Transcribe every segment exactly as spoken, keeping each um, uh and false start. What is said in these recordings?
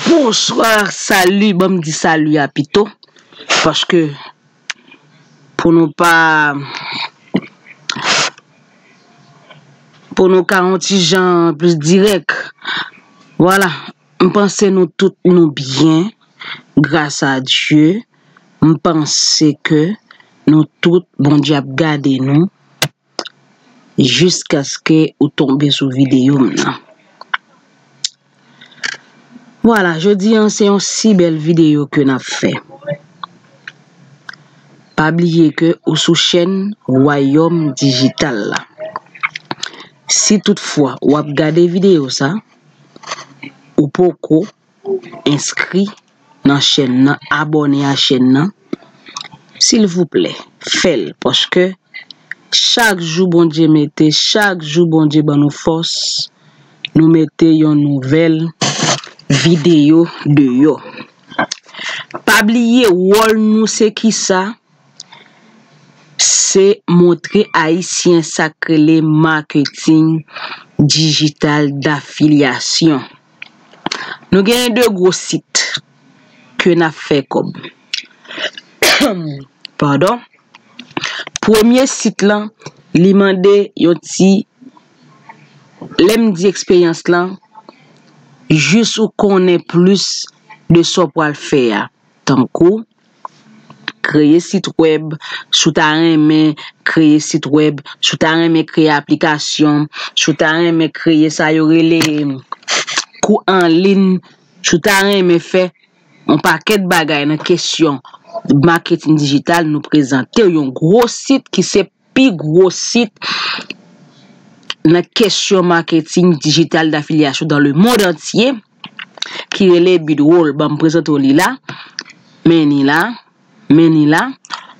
Bonswa, sali, ban m di sali a pito, paske pou nou pa, pou nou ka yon ti jan plis dirèk. Vwala, m panse nou tout nou byen, gras a Dye. M panse ke nou tout, Bondye ap gade nou jiskaske ou tonbe sou videyo m nan. Vwala, jodi a se yon si bèl videyo ke n ap fè. Pa bliye ke ou sou chèn Wayòm Dijital la. Si toutfwa w ap gade videyo sa, ou poko enskri nan chèn nan, abòne a chèn nan, silvouplè, fè l, paske chak jou Bondye mete, chak jou Bondye ban nou fòs, nou mete yon nouvèl videyo deyò. Pa bliye, wòl nou se kisa? Se montre Ayisyen sa k rele maketing dijital dafiliasyon. Nou genyen de gwo sit ke n ap fè kòb. Padon. Premye sit lan, li mande yon ti, lè m di eksperyans lan, jis ou konnen plis de sa w pral fè a. Tankou, kreye sit wèb, si w ta renmen kreye sit wèb, si w ta renmen kreye aplikasyon, si w ta renmen kreye sa yo rele kou an liy, si w ta renmen fè yon pakèt bagay nan kesyon maketing dijital, nou prezante w yon gwo sit ki se pi gwo sit nan kesyon maketing dijital dafiliasyon dans le monde entier, ki rele Bidroll. Ban m prezante w li la. Men ni la. Men ni la.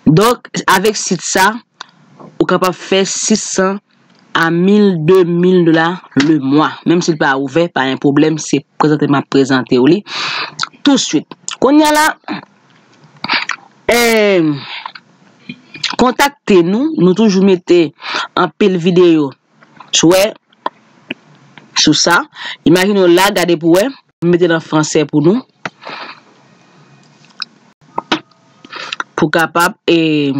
Donk, avèk sit sa, ou kapab fè sis san a mil, de mil dola le mwa. Menm si l pa ouvè, pa gen pwoblèm, se prezante m ap prezante w li touswit. Kounye a la, eh, kontakte nou, nou toujou mete anpil videyo sou, sou sa. Imajine w la, gade pou wè, m mete l an fransè pou nou, pou kapab, eh,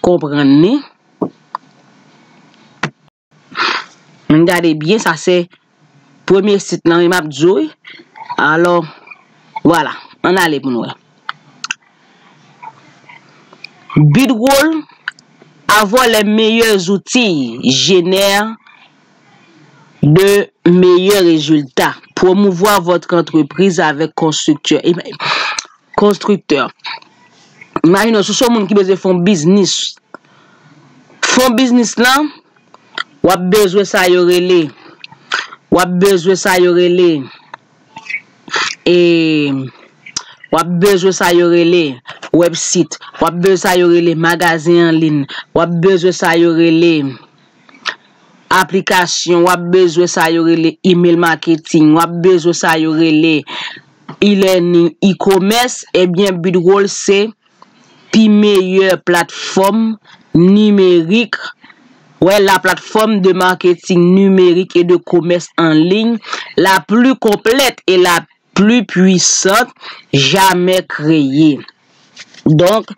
konprann li. Ann gade byen, sa se premye sit lan, wi, m ap di w, wi. Alò, vwala, ann ale pou n wè. Bidroll, avoir les meilleurs outils génère de meilleurs résultats. Promouvoir votre entreprise avec constructeur. Konstriktè. Imajine w, si w se yon moun ki bezwen fè yon biznis. Fè yon biznis lan, w ap bezwen sa yo rele. W ap bezwen sa yo rele. E, w ap bezwen sa yo rele website. W ap bezwen sa yo rele magazen an liy. W ap bezwen sa yo rele aplikasyon, w ap bezwen sa yo rele email marketing, w ap bezwen sa yo rele e-learning, e-commerce, ebyen, Bidroll se pi meyè platfòm nimerik, ouais, la plateforme de marketing numérique et de commerce en ligne la plus complète et la plus puissante jamais créée. Donk,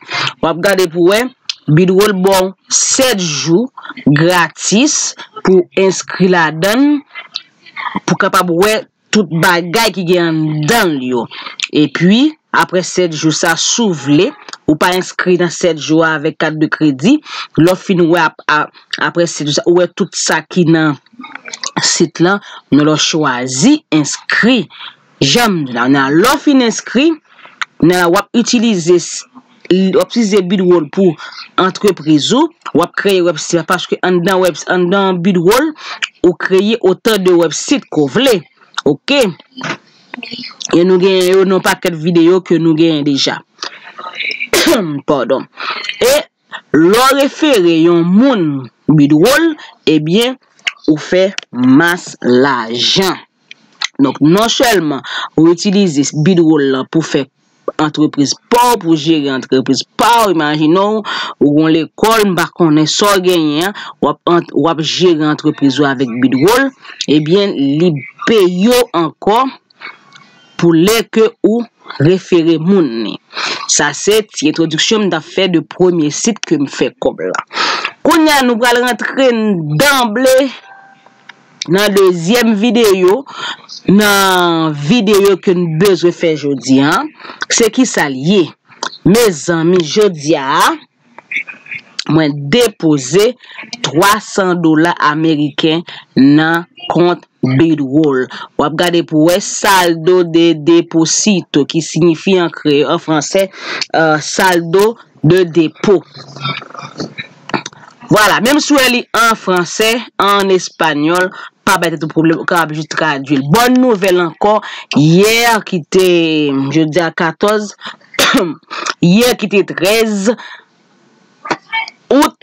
w ap gade pou wè, Bidroll ba w sèt jou gratis pou enskri ladan l, pou kapab wè tout bagay ki gen anndan l yo. Epi, apre sèt jou sa, si w vle, ou pa enskri nan sèt jou a avèk kat de kredi, lè w fin wè ap-, a-, apre sèt jou sa, ou wè tout sa ki nan sit lan, men lè w chwazi enskri. Jan m di la, nan lè w fin enskri, nan w ap itilize s-, w ap itilize Bidroll pou antrepriz ou, w ap kreye website, paske anndan web-, anndan Bidroll, ou kreye otan de website ke w vle. Oke? E nou gen yo nan pakèt videyo ke nou genyen deja. Padon. E lè w refere yon moun Bidroll, ebyen, ou fè mas lajan. Donk, non sèlman ou itilize Bidroll lan pou fè antrepriz pa w, pou jere antrepriz pa w. Imajine w, ou gon lekòl, m pa konnen sa w genyen an, w ap ant-, w ap jere antrepriz ou avèk Bidwol, ebyen, li peye w ankò pou lè ke ou refere moun ni. Sa se ti entwodiksyon m t ap fè de premye sit ke m fè kòb la. Kounye a, nou pral rantre danble nan dezyèm videyo, nan videyo ke n bezwen fè jodi a, se kisa l ye? Mezanmi, jodi a, mwen depoze twa san dola ameriken nan kont Bidwol. W ap gade pou wè saldo de deposito, ki siyifi an kreyòl, an fransè, euh, saldo de dépôt. Vwala, menm si w wè li an fransè, an espanyòl, pa bay tèt ou pwoblèm, ou kapab jis tradui l. Bòn nouvèl ankò, yè ki te, jodi a katòz, yè ki te trèz out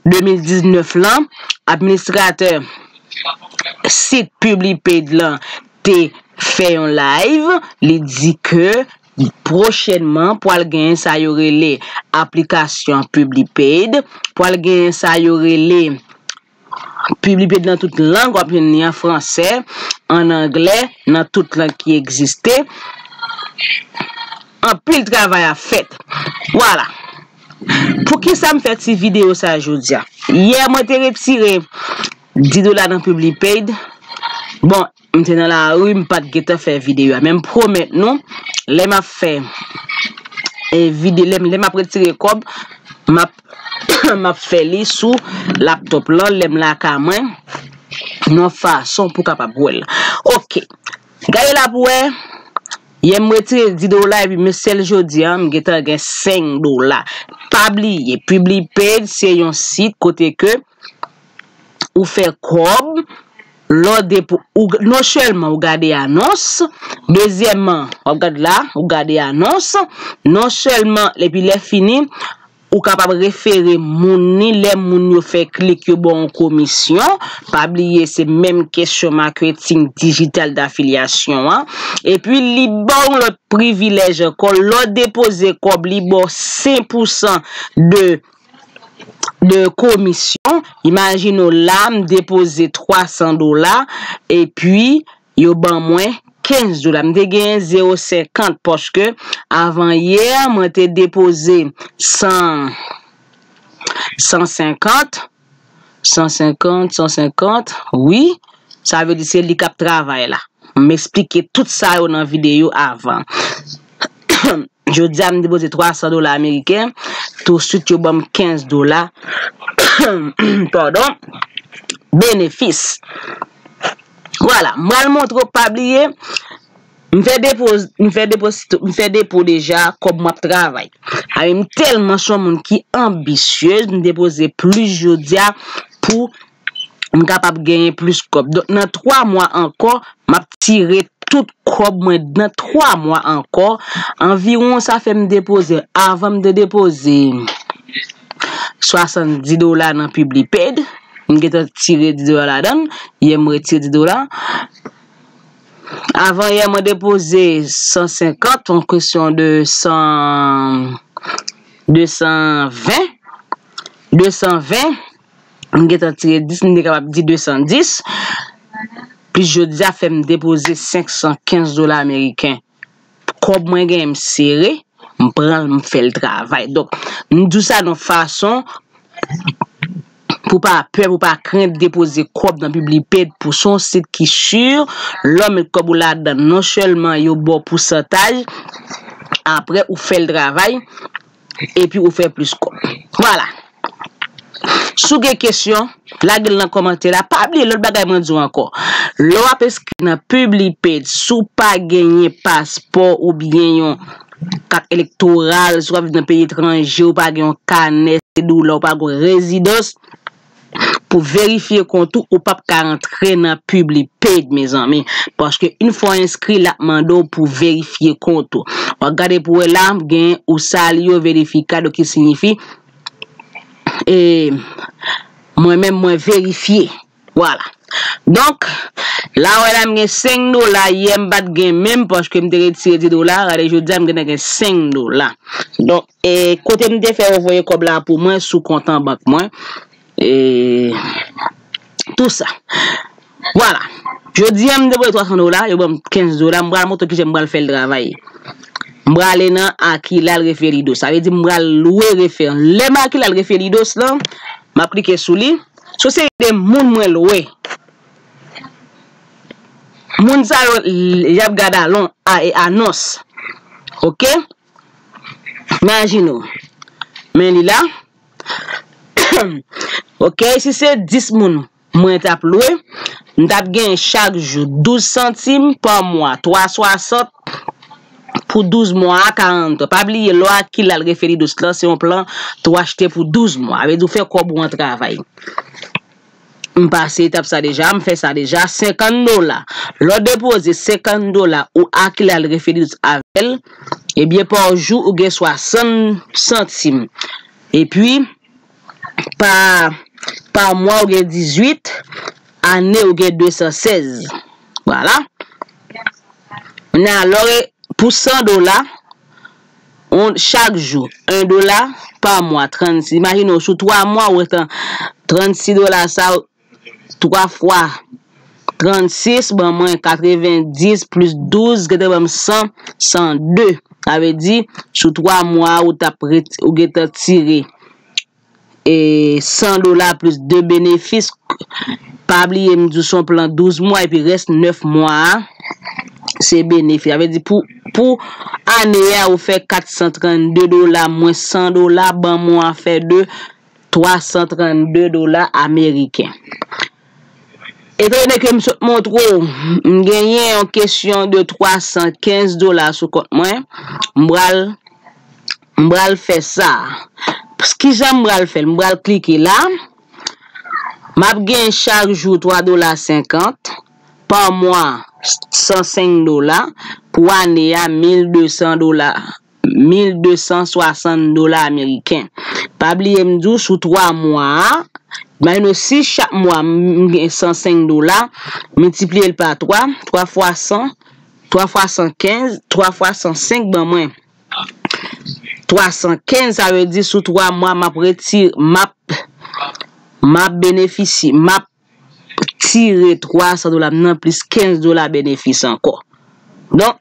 de mil diznèf lan, administratè sit Publipaid lan te fè yon live, li di ke pwochènman pwal gen sa yo rele aplikasyon Publipaid, pwal gen sa yo rele Publipaid nan tout lang, w ap jwenn li an fransè, an anglè, nan tout lang ki egziste. Anpil travay ap fèt. Vwala. Poukisa m fè ti videyo sa jodi a? Yè, mwen te retire dis dola nan Publipaid. Bon, m te nan lari, m pa t gentan fè videyo a. Men m pwomèt nou, lè m ap fè, e, vide-, lè m, lè m ap retire kòb, m ap, m ap fè li sou laptòp lan, lè m lakay mwen, yon fason pou kapab wè l. Oke. Gade la pou wè, yè m retire dis dola, epi men sèl jodi a, m gentan gen senk dola. Pa bliye, Publipaid se yon sit kote ke ou fè kòb, lè w depo-, ou, non sèlman ou gade anons, dezyèmman, w ap gad la, ou gade anons, non sèlman, epi lè fini, ou kapab refere moun ni, lè moun yo fè klik, yo ba w yon komisyon. Pa bliye, se menm kesyon maketing dijital dafilyasyon an. Epi, li ba w yon lòt privilèj ankò. Lè w depoze kòb, li ba w senk pousan de de komisyon. Imajine w la, m depoze twa san dola, epi yo ban mwen kenz dola. M te genyen zewo senkant, paske avan yè, mwen te depoze san, san senkant, san senkant, san senkant, wi, sa vle di se li k ap travay la. M eksplike tout sa yo nan videyo avan. Jodi a, m depoze twa san dola ameriken. Touswit, yo ban m kenz dola. Padon. Benefis. Vwala. M pral montre w, pa bliye. M fè depo, m fè depo, m fè depo deja, kòb m ap travay. Ay, m tèlman se yon moun ki anbisyez, m depoze plis jodi a pou m kapab genyen plis kòb. Donk, nan twa mwa ankò, m ap tire tout kòb mwen nan twa mwa ankò. Anviwon sa fè m depoze, avan m te depoze swasanndis dola nan Publipaid. M gentan tire dis dola ladan l. Yè m retire dis dola. Avan yè, mwen depoze san senkant, yon kesyon de san, de san ven, de san ven, m gentan tire dis, m te kapab di de san dis. Plis jodi a fè m depoze senk san kenz dola ameriken. Kòb mwen genyen, m sere, m pran l, m fè l travay. Donk, m di w sa nan fason pou pa pè, pou pa krent depoze kòb nan Publipaid, pou se yon sit ki si, lè w met kòb ou ladan, non sèlman yo ba w pousantaj, apre ou fè l travay, epi ou fè plis kòb. Vwala. Si w gen kesyon, lage l nan kòmantè la. Pa bliye lòt bagay mwen di w ankò. Lè w ap enskri nan Publipaid, si w pa genyen paspò oubyen yon kat elektoral, si w ap viv nan peyi etranje, ou pa gen yon kanè, se di w la ou pa gen rezidans, pou verifye kont ou, ou p ap ka rantre nan Publipaid, mezanmi. Paske yon fwa w enskri, l ap mande w pou verifye kont ou. W ap gade pou wè la, gen usalio verificado, ki siyifi, e, mwen menm, mwen verifye. Vwala. Donk, la wè la m gen senk dola, yè m pa t gen menm paske m te retire dis dola, gade jodi a m gentan gen senk dola. Donk, e kote m te fè yo voye kòb la pou mwen sou kont an bank mwen. E tou sa. Vwala. Jodi a m te voye twa san dola, yo ban m kenz dola, m pral montre kijan m pral fè l travay. M prale nan Akilal Referidos. Sa vle di m pral lwe refer. Lè m Akilal Referidos lan, m ap klike sou li. Se yon seri de moun mwen lwe. Moun sa yo, y ap gade alon, a, e anons. Oke? Imajine w. Men li la. Oke, si se dis moun mwen t ap lwe, m t ap gen chak jou douz santim, pa mwa twa swasant, pou douz mwa a karant. Pa bliye, lè w Akilal Referidos lan, se yon plan tou achte pou douz mwa. Sa vle di w fè kòb ou an travay. M pase etap sa deja, m fè sa deja, senkant dola. Lè w depoze senkant dola ou Akilal Referidos avè l, ebyen, pa jou, ou gen swasann santim. Epi, pa, pa mwa, ou gen dizuit, ane, ou gen de san sèz. Vwala. Kounye a, lè w re-, pou san dola, on, chak jou, en dola pa mwa, trannsis. Imajine w, sou twa mwa, ou gentan trannsis dola sa, twa fwa trannsis, ban mwen katrevendis plis douz, gentan ban m san, san de. Sa vle di, sou twa mwa, ou t ap ret-, ou gentan tire e san dola plis de benefis. Pa bliye m di w se yon plan douz mwa epi rès nèf mwa a, se benefis. Sa vle di pou, pou ane a ou fè kat san trannde dola mwens san dola, ban mwa fè de twa san trannde dola ameriken. Etandone ke m sot montre w, m genyen yon kesyon de twa san kenz dola sou kont mwen, m pral, m pral fè sa. Kijan m pral fè l? M pral klike la. M ap gen chak jou twa dola senkant, pa mwa san senk dola, pou ane a mil de san dola, mil de san swasann dola ameriken. Pa bliye m di w sou twa mwa a, imajine w si chak mwa m, m gen san senk dola, miltipliye l pa twa, twa fwa san, twa fwa san kenz, twa fwa san senk ban mwen twa san kenz, sa vle di sou twa mwa m ap retire, m ap, m ap benefisye, m ap tire twa san dola m nan plis kenz dola benefis ankò. Donk,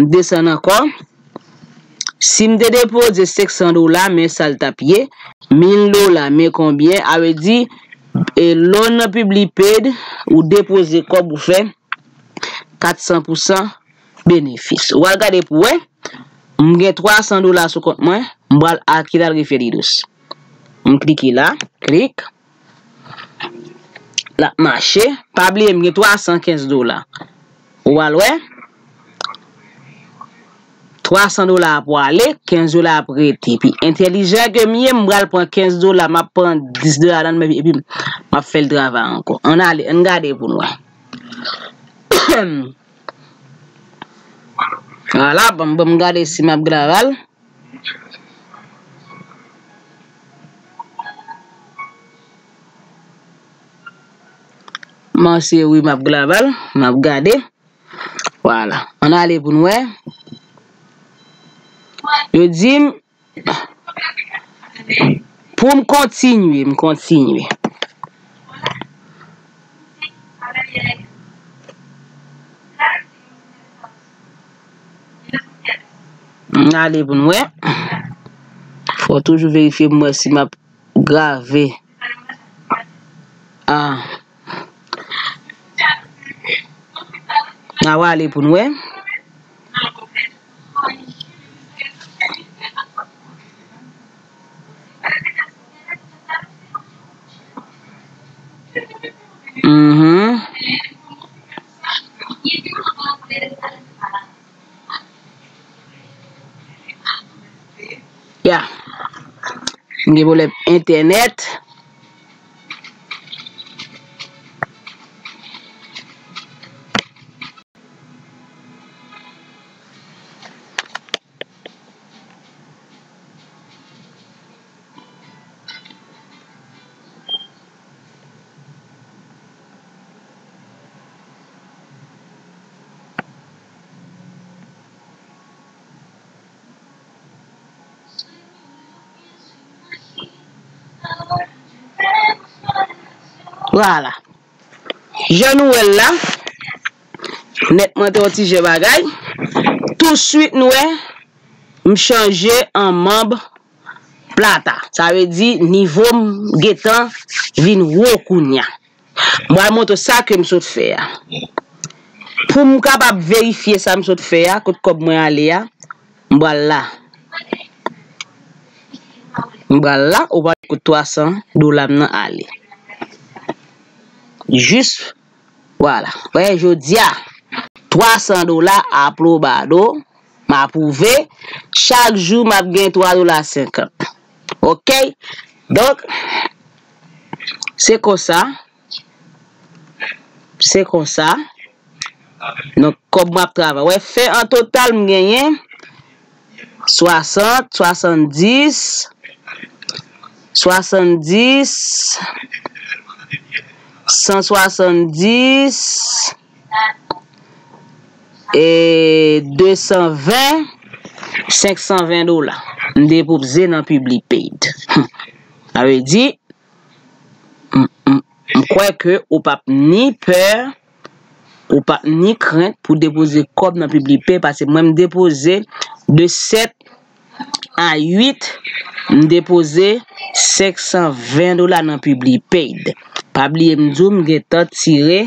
m desann ankò. Si m te depoze senk san dola, men sa l t ap ye, mil dola, men konbyen, sa vle di, e, lè w nan Publipaid, ou depoze kòb ou fè kat san pou san benefis. Ou al gade pou wè, m gen twa san dola sou kont mwen, m pral Akilal Referidos. M klike la, klik. L ap mache. Pa bliye, m gen twa san kenz dola. Ou al wè. Twa san dola ap prale, kenz dola ap rete. Epi entèlijan ke m ye, m pral pran kenz dola, m ap pran dis dola ladan l, epi m ap fè l travay ankò. Ann ale, ann gade pou n wè. Vwala, ban m, ban m gade si m ap travay. Mwen se wi, m ap travay, m ap gade. Vwala. Ann ale pou n wè. Yo di m, pou m kontinye, m kontinye. Ann ale pou n wè. Fò toujou verifye pou m wè si m ap grave. Ah. N a w ale pou n wè. Mhm. Ya. M gen pwoblèm entènèt. Vwala. Jan nou wè l la, nèt mwen te yon ti jan bagay. Touswit nou wè, m chanje an manb Plata. Sa vle di nivo m gentan vin wo kounya. M pral montre w sa ke m sot fè a. Pou m kapab verifye sa m sot fè a, kot kòb mwen ale a, m pral la. M pral la, ou pral kote twa san dola m nan ale. Jis, vwala. Wè, jodi a, twa san dola aplobado, m apwouve. Chak jou, m ap gen twa dola senkant. Oke? Donk, se konsa. Se konsa. Donk, kòb m ap travay. Wè, fè an total, m genyen swasant, swasanndis, swasanndis, san swasanndis, e de san ven, senk san ven dola. M depoze nan Publipaid. Sa vle di, m, m, m kwè ke ou p ap ni pè, ou p ap ni krent pou depoze kòb nan Publipaid, paske mwen m depoze de sèt a uit, m depoze senk san ven dola nan Publipaid. Pa bliye m di w, m gentan tire,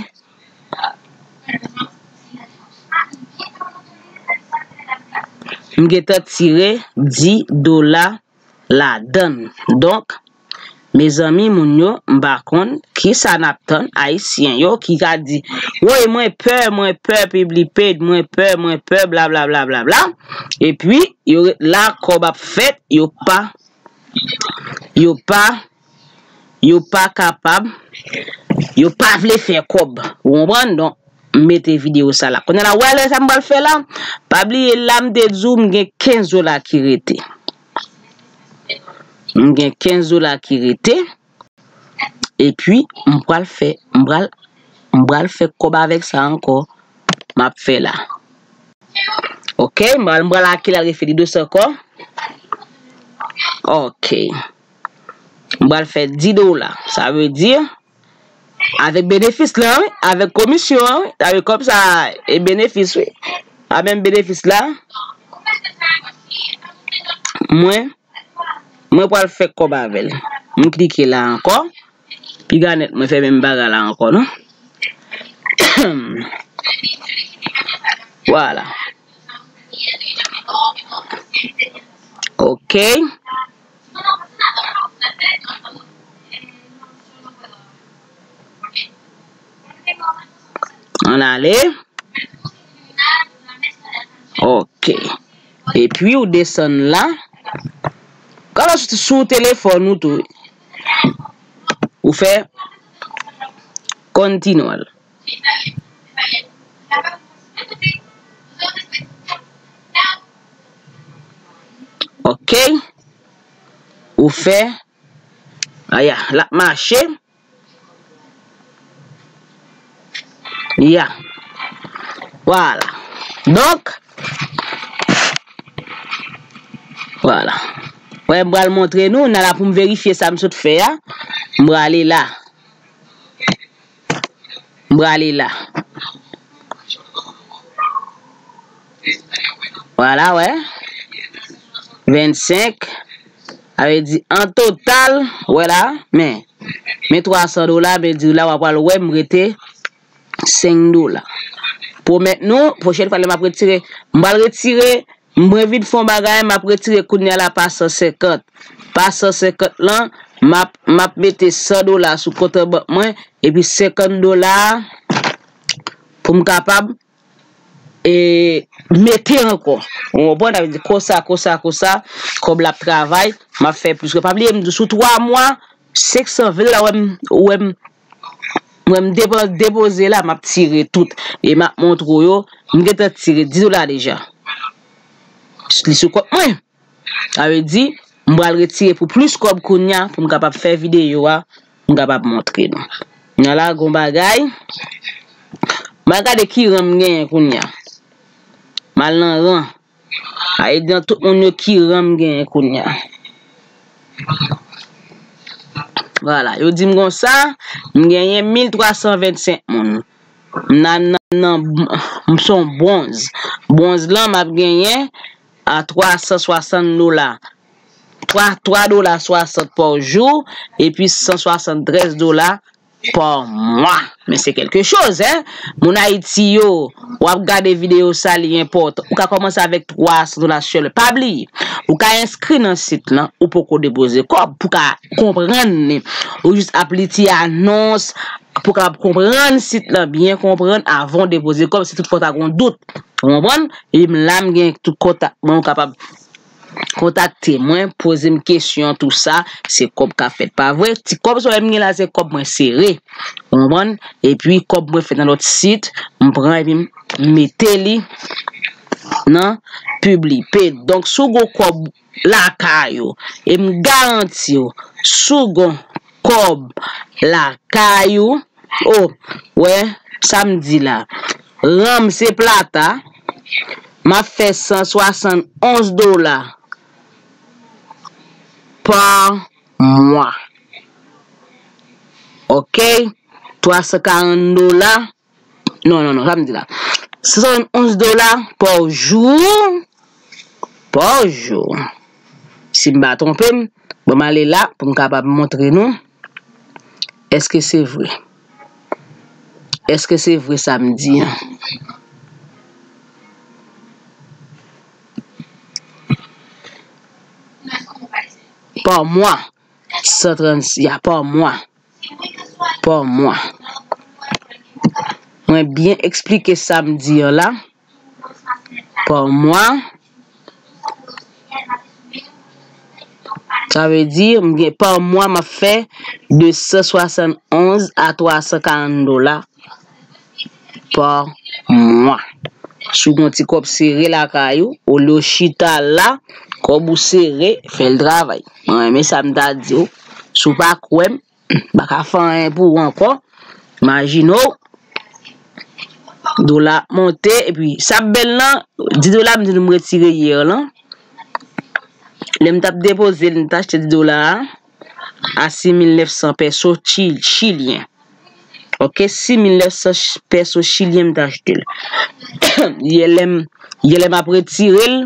m gentan tire dis dola ladann. Donk, mezanmi, moun yo, m pa konn kisa n ap tann, Ayisyen yo, ki ka di, woy, mwen pè, mwen pè Publipaid, mwen pè, mwen pè, bla, bla, bla, bla, bla. Epi, yo ret la, kòb ap fèt, yo pa, yo pa, yo pa kapab, yo pa vle fè kòb. Ou konprann? Donk, m mete videyo sa la. Kounye a la, wè lè sa m pral fè la? Pa bliye la, m te di w m gen kenz dola ki rete. M gen kenz dola ki rete. Epi, m pral fè, m pral, m pral fè kòb avèk sa ankò. M ap fè la. Oke, m pral, m pral ake la, refè li dous ankò. Oke. M pral fè dis dola. Sa vle di, avèk benefis la, wi, avèk komisyon an, wi, avèk kòb sa, e benefis, wi. A menm benefis la, mwen, mwen pral fè kòb avè l. M klike la ankò. Piga nèt, mwen fè menm bagay la ankò, non? Vwala. Oke. Ann ale. Oke. Epi ou desann la. Gade sou, sou telefòn ou tou. Ou fè kontinye. Oke. Ou fè. Aya, l ap mache. Ya. Vwala. Donk, vwala. Wè, m pral montre nou, n a la pou m verifye sa m sot fè a. M prale la. M prale la. Vwala, wè. Vennsenk. Sa vle di, an total, wè la, men, men twa san dola, men di la, w ap pral wè, m rete senk dola. Pwomèt nou, pwochèn fwa, lè m ap retire, m pral retire, mwen vin fè yon bagay, m ap retire kounye a la pa san senkant. Pa san senkant lan, m ap, m ap mete san dola sou kont an bank mwen, epi senkant dola pou m kapab e mete ankò. Ou konprann? Sa vle di konsa, konsa, konsa, kòb la ap travay, m ap fè plis. Pa bliye, m di sou twa mwa, senk san ven dola, wè m, wè m, wè m depo-, depoze la, m ap tire tout. E m ap montre w yo, m gentan tire dis dola deja. Li sou kont mwen. Sa vle di, m pral retire pou plis kòb kounye a, pou m kapab fè videyo a, m kapab montre nou. Nan la, gon bagay. M al gade ki ran m genyen kounye a. M al nan ran. Sa vle di nan tout moun yo ki ran m genyen kounye a. Vwala, yo di m konsa, m genyen mil twa san vennsenk moun. M nan, nan, nan, m se yon bwonz. Bwonz lan, m ap genyen a twa san swasant dola. Twa, twa dola swasant pa jou, epi san swasanntrèz dola pa mwa. Men se kèlke choz, en. Moun Ayiti yo, w ap gade videyo sa, li enpòtan. Ou ka kòmanse avèk twa san dola sèlman. Pa bliye, ou ka enskri nan sit lan, ou poko depoze kòb, pou ka konprann li. Ou jis ap li ti anons, pou ka konprann sit lan, byen konprann avan w depoze kòb, si toutfwa w ta gen yon dout. Ou konprann? Epi m la, m gen tout kontak mwen, ou kapab kontakte mwen, poze m kesyon, tou sa, se kòb k ap fèt, pa vre? Ti kòb sa w wè m gen la, se kòb mwen sere. Ou konprann? Epi kòb mwen fèt nan lòt sit, m pran epi m mete li nan Publi Pay. Donk, si w gen kòb lakay ou, e m garanti w, si w gen kòb lakay ou, o, wè, sa m di la. Ranm se plata, m ap fè san swasannonz dola pa mwa. Oke? Twa san karant dola. Non, non, non, sa m di la. San swasannonz dola pa jou. Pa jou. Si m pa twonpe m, bon, m ale la pou m kapab montre nou. Èske se vre? Èske se vre sa m di an? Pa mwa. San trannsis, ya, pa mwa. Pa mwa. Mwen byen eksplike sa m di an la. Pa mwa. Sa vle di, m gen, pa mwa, m ap fè de san swasannonz a twa san karant dola pa mwa. Si w gen yon ti kòb sere lakay ou, olye w chita la, kòb ou sere, fè l travay. Mwen renmen sa m ta di w. Si w pa kwè m, m pa ka fè anyen pou ou ankò. Imajine w, dola ap monte, epi sa ap bèl lan, dis dola m di nou m retire yè lan. Lè m t ap depoze l, m t achte dis dola a, a sis mil nèf san pèso chi-, chilyen. Oke, sis mil nèf san ch-, pèso chilyen m t achte l. Yè lè m, yè lè m ap retire l,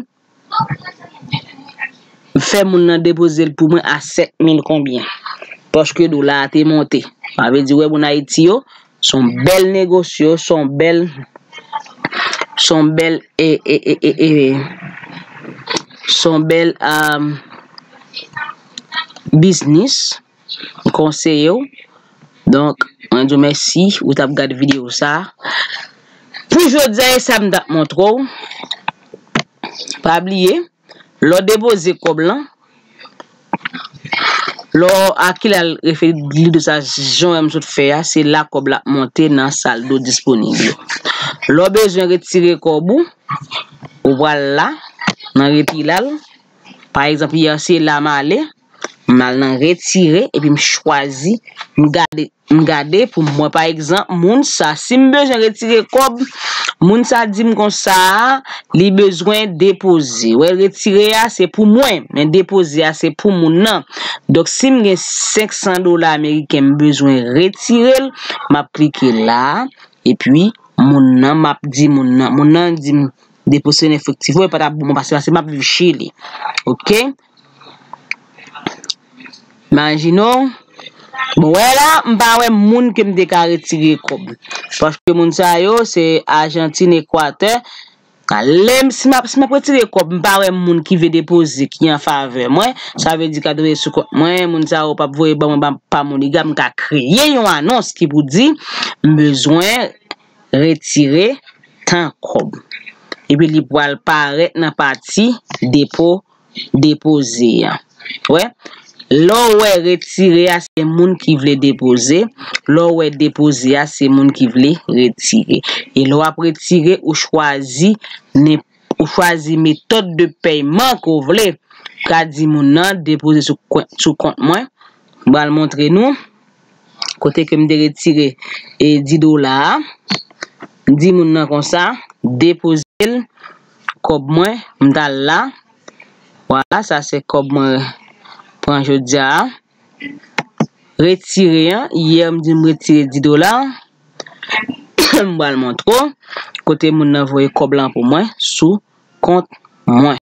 m fè moun nan depoze l pou mwen a sèt mil konbyen. Paske dola a te monte. Sa vle di, wè, moun Ayiti yo, se yon bèl negosye, se yon bèl, se yon bèl, e, e, e, e, e, se yon bèl, um, biznis. M konseye w. Donk, mwen di w mèsi, ou t ap gad videyo sa. Pou jodi a, e sa m t ap montre w. Pa bliye, lè w depoze kòb lan, lè w a ki l al refere li de sa, jan w wè m sot fè a, se la kòb la ap monte nan saldo disponib yo. Lè w bezwen retire kòb ou, ou pral la, nan retire la, pa egzanp, yè se la m ale, m al nan retire, epi m chwazi, m gade, m gade pou mwen, pa egzanp, moun sa, si m bezwen retire kòb, moun sa di m konsa, li bezwen depoze. Wè, retire a, se pou mwen, men depoze a, se pou moun nan. Donk, si m gen senk san dola ameriken, m bezwen retire l, m ap klike la, epi moun nan, m ap di moun nan, moun nan di m, depoze efektif, wè, pa t ap bon, paske, paske m ap viv Chili. Oke? Imajine w. Bon, wè la, m pa wè moun ke m te ka retire kòb. Paske moun sa yo, se Ajantin, Ekwatè. Lè m, si m ap, si m ap retire kòb, m pa wè moun ki vle depoze, ki an favè mwen. Sa vle di k ap depoze sou kont mwen, moun sa yo p ap voye ban mwen pa, pa MoneyGram, m ka kreye yon anons ki pou di, m bezwen retire tan kòb. Epi li pral parèt nan pati depo, depoze a. Wè, lè w wè retire a, se moun ki vle depoze. Lè w wè depoze a, se moun ki vle retire. E lè w ap retire, ou chwazi nen-, ou chwazi metòd de pèyman ke w vle. Ou ka di moun nan depoze sou kwen-, sou kont mwen. M pral montre nou. Kote ke m te retire, e, dis dola a. M di moun nan konsa, depoze l, kòb mwen, m t al la. Vwala, sa se kòb mwen pran jodi a. Retire an, yè m di m retire dis dola. M pral montre w kote moun nan voye kòb lan pou mwen sou kont mwen.